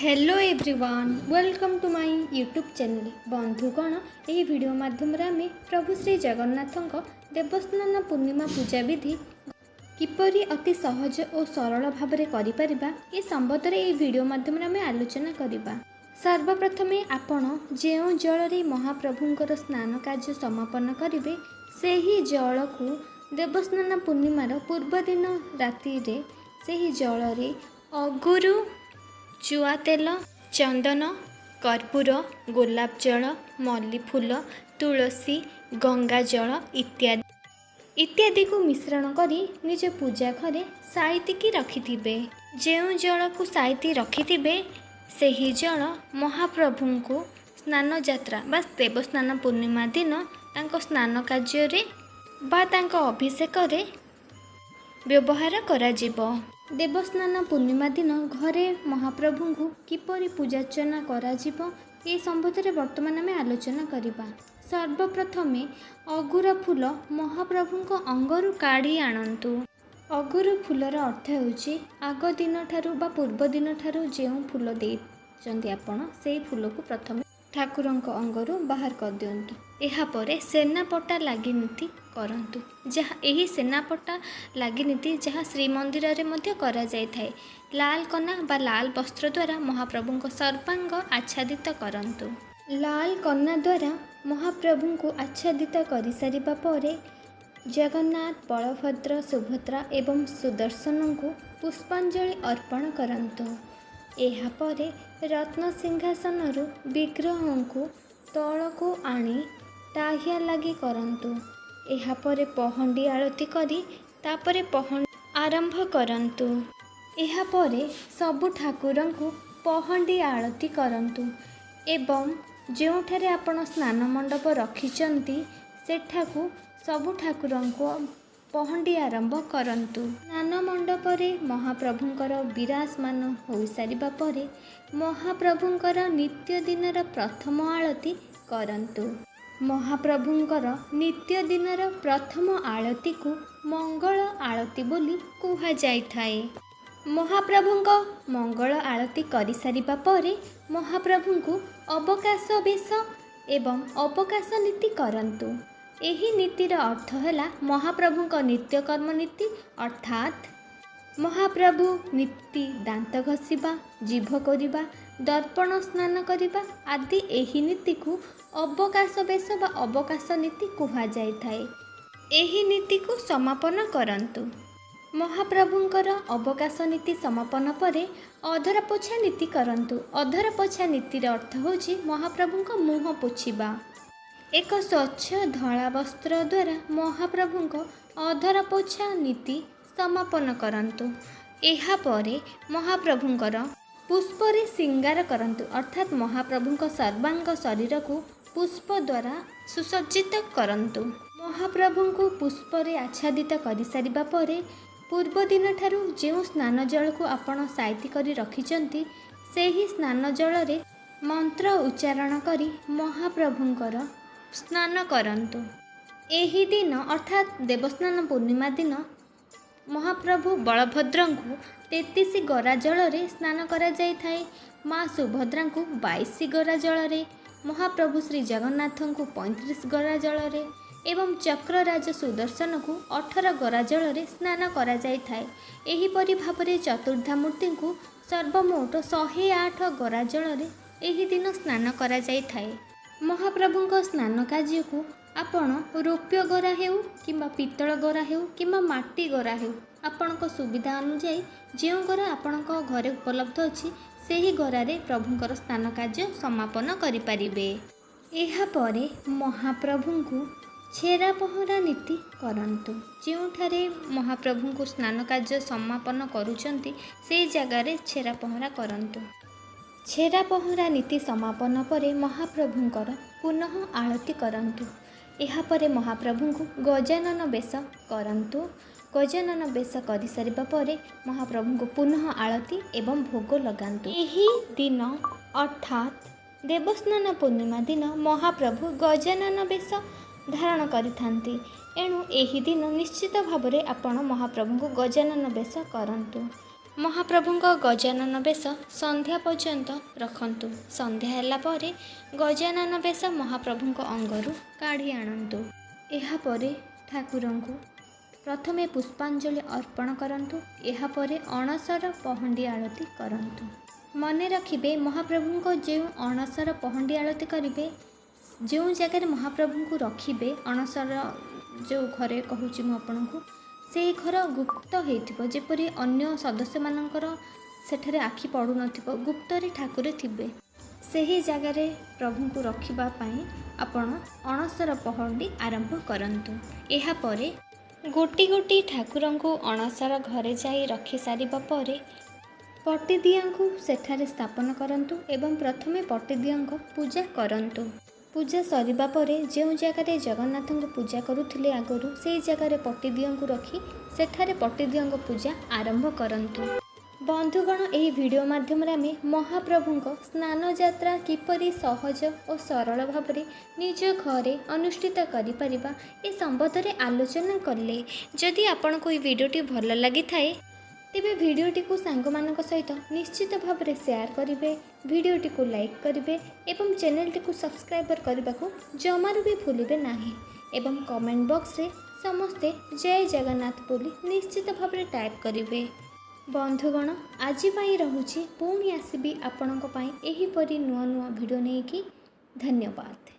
Hello everyone, welcome to my YouTube channel। ବନ୍ଧୁଗଣ, ଏହି video ମାଧ୍ୟମରେ ଆମେ ପ୍ରଭୁ ଶ୍ରୀ ଜଗନ୍ନାଥଙ୍କ ଦେବସ୍ନାନ ପୂର୍ଣ୍ଣିମା ପୂଜା ବିଧି କିପରି ଅତି ସହଜ ଓ ସରଳ ଭାବରେ କରିପାରିବା, ଏ ସମ୍ବନ୍ଧରେ ଏହି ଭିଡ଼ିଓ ମାଧ୍ୟମରେ ଆମେ ଆଲୋଚନା କରିବା। ସର୍ବପ୍ରଥମେ ଆପଣ ଯେଉଁ ଜଳରେ ମହାପ୍ରଭୁଙ୍କର ସ୍ନାନ କାର୍ଯ୍ୟ ସମାପନ କରିବେ, ସେହି ଜଳକୁ ଦେବସ୍ନାନ ପୂର୍ଣ୍ଣିମାର ପୂର୍ବଦିନ ରାତିରେ ସେହି ଜଳରେ ଅଗୁରୁ, ଚୁଆ ତେଲ, ଚନ୍ଦନ, କର୍ପୂର, ଗୋଲାପ ଜଳ, ମଲ୍ଲି ଫୁଲ, ତୁଳସୀ, ଗଙ୍ଗା ଜଳ ଇତ୍ୟାଦି ଇତ୍ୟାଦିକୁ ମିଶ୍ରଣ କରି ନିଜ ପୂଜା ଘରେ ସାଇତିକି ରଖିଥିବେ। ଯେଉଁ ଜଳକୁ ସାଇତି ରଖିଥିବେ, ସେହି ଜଳ ମହାପ୍ରଭୁଙ୍କୁ ସ୍ନାନ ଯାତ୍ରା ବା ଦେବସ୍ନାନ ପୂର୍ଣ୍ଣିମା ଦିନ ତାଙ୍କ ସ୍ନାନ କାର୍ଯ୍ୟରେ ବା ତାଙ୍କ ଅଭିଷେକରେ ବ୍ୟବହାର କରାଯିବ। ଦେବସ୍ନାନ ପୂର୍ଣ୍ଣିମା ଦିନ ଘରେ ମହାପ୍ରଭୁଙ୍କୁ କିପରି ପୂଜାର୍ଚ୍ଚନା କରାଯିବ, ଏ ସମ୍ବନ୍ଧରେ ବର୍ତ୍ତମାନ ଆମେ ଆଲୋଚନା କରିବା। ସର୍ବପ୍ରଥମେ ଅଗୁର ଫୁଲ ମହାପ୍ରଭୁଙ୍କ ଅଙ୍ଗରୁ କାଢ଼ି ଆଣନ୍ତୁ। ଅଗୁରୁ ଫୁଲର ଅର୍ଥ ହେଉଛି, ଆଗ ଦିନଠାରୁ ବା ପୂର୍ବ ଦିନଠାରୁ ଯେଉଁ ଫୁଲ ଦେଇଛନ୍ତି ଆପଣ, ସେଇ ଫୁଲକୁ ପ୍ରଥମେ ଠାକୁରଙ୍କ ଅଙ୍ଗରୁ ବାହାର କରିଦିଅନ୍ତୁ। ଏହାପରେ ସେନାପଟା ଲାଗି ନୀତି କରନ୍ତୁ, ଯାହା ଏହି ସେନାପଟା ଲାଗି ନୀତି ଯାହା ଶ୍ରୀମନ୍ଦିରରେ ମଧ୍ୟ କରାଯାଇଥାଏ। ଲାଲ କନା ବା ଲାଲ ବସ୍ତ୍ର ଦ୍ୱାରା ମହାପ୍ରଭୁଙ୍କ ସର୍ବାଙ୍ଗ ଆଚ୍ଛାଦିତ କରନ୍ତୁ। ଲାଲ କନା ଦ୍ୱାରା ମହାପ୍ରଭୁଙ୍କୁ ଆଚ୍ଛାଦିତ କରିସାରିବା ପରେ ଜଗନ୍ନାଥ, ବଳଭଦ୍ର, ସୁଭଦ୍ରା ଏବଂ ସୁଦର୍ଶନଙ୍କୁ ପୁଷ୍ପାଞ୍ଜଳି ଅର୍ପଣ କରନ୍ତୁ। ଏହାପରେ ରତ୍ନ ସିଂହାସନରୁ ବିଗ୍ରହଙ୍କୁ ତଳକୁ ଆଣି ଟାହିଆ ଲାଗି କରନ୍ତୁ। ଏହାପରେ ପହଣ୍ଡି ଆଳତି କରି ତାପରେ ପହଣ୍ଡି ଆରମ୍ଭ କରନ୍ତୁ। ଏହାପରେ ସବୁ ଠାକୁରଙ୍କୁ ପହଣ୍ଡି ଆଳତି କରନ୍ତୁ ଏବଂ ଯେଉଁଠାରେ ଆପଣ ସ୍ନାନ ମଣ୍ଡପ ରଖିଛନ୍ତି, ସେଠାକୁ ସବୁ ଠାକୁରଙ୍କୁ ପହଣ୍ଡି ଆରମ୍ଭ କରନ୍ତୁ। ସ୍ନାନ ମଣ୍ଡପରେ ମହାପ୍ରଭୁଙ୍କର ବିରାଜମାନ ହୋଇସାରିବା ପରେ ମହାପ୍ରଭୁଙ୍କର ନିତ୍ୟ ଦିନର ପ୍ରଥମ ଆଳତି କରନ୍ତୁ। ମହାପ୍ରଭୁଙ୍କର ନିତ୍ୟ ଦିନର ପ୍ରଥମ ଆଳତିକୁ ମଙ୍ଗଳ ଆଳତି ବୋଲି କୁହାଯାଇଥାଏ। ମହାପ୍ରଭୁଙ୍କ ମଙ୍ଗଳ ଆଳତି କରିସାରିବା ପରେ ମହାପ୍ରଭୁଙ୍କୁ ଅବକାଶ ବେଶ ଏବଂ ଅବକାଶ ନୀତି କରନ୍ତୁ। ଏହି ନୀତିର ଅର୍ଥ ହେଲା ମହାପ୍ରଭୁଙ୍କ ନିତ୍ୟକର୍ମ ନୀତି, ଅର୍ଥାତ୍ ମହାପ୍ରଭୁ ନୀତି ଦାନ୍ତ ଘଷିବା, ଜିଭ କରିବା, ଦର୍ପଣ ସ୍ନାନ କରିବା ଆଦି। ଏହି ନୀତିକୁ ଅବକାଶ ବେଶ ବା ଅବକାଶ ନୀତି କୁହାଯାଇଥାଏ। ଏହି ନୀତିକୁ ସମାପନ କରନ୍ତୁ। ମହାପ୍ରଭୁଙ୍କର ଅବକାଶ ନୀତି ସମାପନ ପରେ ଅଧର ପୋଛା ନୀତି କରନ୍ତୁ। ଅଧର ପୋଛା ନୀତିର ଅର୍ଥ ହେଉଛି ମହାପ୍ରଭୁଙ୍କ ମୁହଁ ପୋଛିବା। ଏକ ସ୍ୱଚ୍ଛ ଧଳା ବସ୍ତ୍ର ଦ୍ୱାରା ମହାପ୍ରଭୁଙ୍କ ଅଧର ପୋଛା ନୀତି ସମାପନ କରନ୍ତୁ। ଏହାପରେ ମହାପ୍ରଭୁଙ୍କର ପୁଷ୍ପରେ ଶିଙ୍ଗାର କରନ୍ତୁ, ଅର୍ଥାତ୍ ମହାପ୍ରଭୁଙ୍କ ସର୍ବାଙ୍ଗ ଶରୀରକୁ ପୁଷ୍ପ ଦ୍ୱାରା ସୁସଜ୍ଜିତ କରନ୍ତୁ। ମହାପ୍ରଭୁଙ୍କୁ ପୁଷ୍ପରେ ଆଚ୍ଛାଦିତ କରିସାରିବା ପରେ ପୂର୍ବ ଦିନଠାରୁ ଯେଉଁ ସ୍ନାନ ଜଳକୁ ଆପଣ ସାଇତି କରି ରଖିଛନ୍ତି, ସେହି ସ୍ନାନ ଜଳରେ ମନ୍ତ୍ର ଉଚ୍ଚାରଣ କରି ମହାପ୍ରଭୁଙ୍କର ସ୍ନାନ କରନ୍ତୁ। ଏହି ଦିନ, ଅର୍ଥାତ୍ ଦେବସ୍ନାନ ପୂର୍ଣ୍ଣିମା ଦିନ, ମହାପ୍ରଭୁ ବଳଭଦ୍ରଙ୍କୁ 33 ଗରା ଜଳରେ ସ୍ନାନ କରାଯାଇଥାଏ, ମା ସୁଭଦ୍ରାଙ୍କୁ 22 ଗରା ଜଳରେ, ମହାପ୍ରଭୁ ଶ୍ରୀ ଜଗନ୍ନାଥଙ୍କୁ 35 ଗରା ଜଳରେ ଏବଂ ଚକ୍ରରାଜ ସୁଦର୍ଶନକୁ 18 ଗରା ଜଳରେ ସ୍ନାନ କରାଯାଇଥାଏ। ଏହିପରି ଭାବରେ ଚତୁର୍ଦ୍ଧାମୂର୍ତ୍ତିଙ୍କୁ ସର୍ବମୋଟ 108 ଗରା ଜଳରେ ଏହି ଦିନ ସ୍ନାନ କରାଯାଇଥାଏ। ମହାପ୍ରଭୁଙ୍କ ସ୍ନାନ କାର୍ଯ୍ୟକୁ ଆପଣ ରୌପ୍ୟ ଗରା ହେଉ କିମ୍ବା ପିତ୍ତଳ ଗରା ହେଉ କିମ୍ବା ମାଟି ଗରା ହେଉ, ଆପଣଙ୍କ ସୁବିଧା ଅନୁଯାୟୀ ଯେଉଁ ଗରା ଆପଣଙ୍କ ଘରେ ଉପଲବ୍ଧ ଅଛି, ସେହି ଗରାରେ ପ୍ରଭୁଙ୍କର ସ୍ନାନ କାର୍ଯ୍ୟ ସମାପନ କରିପାରିବେ। ଏହାପରେ ମହାପ୍ରଭୁଙ୍କୁ ଛେରା ପହଁରା ନୀତି କରନ୍ତୁ। ଯେଉଁଠାରେ ମହାପ୍ରଭୁଙ୍କୁ ସ୍ନାନ କାର୍ଯ୍ୟ ସମାପନ କରୁଛନ୍ତି, ସେଇ ଜାଗାରେ ଛେରା ପହଁରା କରନ୍ତୁ। ଛେରା ପହଁରା ନୀତି ସମାପନ ପରେ ମହାପ୍ରଭୁଙ୍କର ପୁନଃ ଆଳତି କରନ୍ତୁ। ଏହାପରେ ମହାପ୍ରଭୁଙ୍କୁ ଗଜାନନ ବେଶ କରନ୍ତୁ। ଗଜାନନ ବେଶ କରିସାରିବା ପରେ ମହାପ୍ରଭୁଙ୍କୁ ପୁନଃ ଆଳତି ଏବଂ ଭୋଗ ଲଗାନ୍ତୁ। ଏହି ଦିନ, ଅର୍ଥାତ୍ ଦେବସ୍ନାନ ପୂର୍ଣ୍ଣିମା ଦିନ, ମହାପ୍ରଭୁ ଗଜାନନ ବେଶ ଧାରଣ କରିଥାନ୍ତି। ଏଣୁ ଏହି ଦିନ ନିଶ୍ଚିତ ଭାବରେ ଆପଣ ମହାପ୍ରଭୁଙ୍କୁ ଗଜାନନ ବେଶ କରନ୍ତୁ। ମହାପ୍ରଭୁଙ୍କ ଗଜାନନ ବେଶ ସନ୍ଧ୍ୟା ପର୍ଯ୍ୟନ୍ତ ରଖନ୍ତୁ। ସନ୍ଧ୍ୟା ହେଲା ପରେ ଗଜାନନ ବେଶ ମହାପ୍ରଭୁଙ୍କ ଅଙ୍ଗରୁ କାଢ଼ି ଆଣନ୍ତୁ। ଏହାପରେ ଠାକୁରଙ୍କୁ ପ୍ରଥମେ ପୁଷ୍ପାଞ୍ଜଳି ଅର୍ପଣ କରନ୍ତୁ। ଏହାପରେ ଅଣସର ପହଣ୍ଡି ଆଳତି କରନ୍ତୁ। ମନେ ରଖିବେ, ମହାପ୍ରଭୁଙ୍କ ଯେଉଁ ଅଣସର ପହଣ୍ଡି ଆଳତି କରିବେ, ଯେଉଁ ଜାଗାରେ ମହାପ୍ରଭୁଙ୍କୁ ରଖିବେ, ଅଣସର ଯେଉଁ ଘରେ କହୁଛି ମୁଁ ଆପଣଙ୍କୁ, ସେଇ ଘର ଗୁପ୍ତ ହେଇଥିବ, ଯେପରି ଅନ୍ୟ ସଦସ୍ୟମାନଙ୍କର ସେଠାରେ ଆଖି ପଡ଼ୁନଥିବ। ଗୁପ୍ତରେ ଠାକୁର ଥିବେ, ସେହି ଜାଗାରେ ପ୍ରଭୁଙ୍କୁ ରଖିବା ପାଇଁ ଆପଣ ଅଣସର ପହଣ୍ଡି ଆରମ୍ଭ କରନ୍ତୁ। ଏହାପରେ ଗୋଟି ଗୋଟି ଠାକୁରଙ୍କୁ ଅଣସର ଘରେ ଯାଇ ରଖି ସାରିବା ପରେ ପଟିଦିଅଁଙ୍କୁ ସେଠାରେ ସ୍ଥାପନ କରନ୍ତୁ ଏବଂ ପ୍ରଥମେ ପଟିଦିଅଁଙ୍କ ପୂଜା କରନ୍ତୁ। ପୂଜା ସରିବା ପରେ ଯେଉଁ ଜାଗାରେ ଜଗନ୍ନାଥଙ୍କୁ ପୂଜା କରୁଥିଲେ ଆଗରୁ, ସେଇ ଜାଗାରେ ପଟିଦିଅଁଙ୍କୁ ରଖି ସେଠାରେ ପଟିଦିଅଁଙ୍କ ପୂଜା ଆରମ୍ଭ କରନ୍ତୁ। ବନ୍ଧୁଗଣ, ଏହି ଭିଡ଼ିଓ ମାଧ୍ୟମରେ ଆମେ ମହାପ୍ରଭୁଙ୍କ ସ୍ନାନ ଯାତ୍ରା କିପରି ସହଜ ଓ ସରଳ ଭାବରେ ନିଜ ଘରେ ଅନୁଷ୍ଠିତ କରିପାରିବା, ଏ ସମ୍ବନ୍ଧରେ ଆଲୋଚନା କଲେ। ଯଦି ଆପଣଙ୍କୁ ଏହି ଭିଡ଼ିଓଟି ଭଲ ଲାଗିଥାଏ, ତେବେ ଭିଡ଼ିଓଟିକୁ ସାଙ୍ଗମାନଙ୍କ ସହିତ ନିଶ୍ଚିତ ଭାବରେ ସେୟାର କରିବେ, ଭିଡ଼ିଓଟିକୁ ଲାଇକ୍ କରିବେ ଏବଂ ଚ୍ୟାନେଲଟିକୁ ସବସ୍କ୍ରାଇବର କରିବାକୁ ଜମାରୁ ବି ଭୁଲିବେ ନାହିଁ ଏବଂ କମେଣ୍ଟ ବକ୍ସରେ ସମସ୍ତେ ଜୟ ଜଗନ୍ନାଥ ବୋଲି ନିଶ୍ଚିତ ଭାବରେ ଟାଇପ୍ କରିବେ। ବନ୍ଧୁଗଣ, ଆଜି ପାଇଁ ରହୁଛି। ପୁଣି ଆସିବି ଆପଣଙ୍କ ପାଇଁ ଏହିପରି ନୂଆ ନୂଆ ଭିଡ଼ିଓ ନେଇକି। ଧନ୍ୟବାଦ।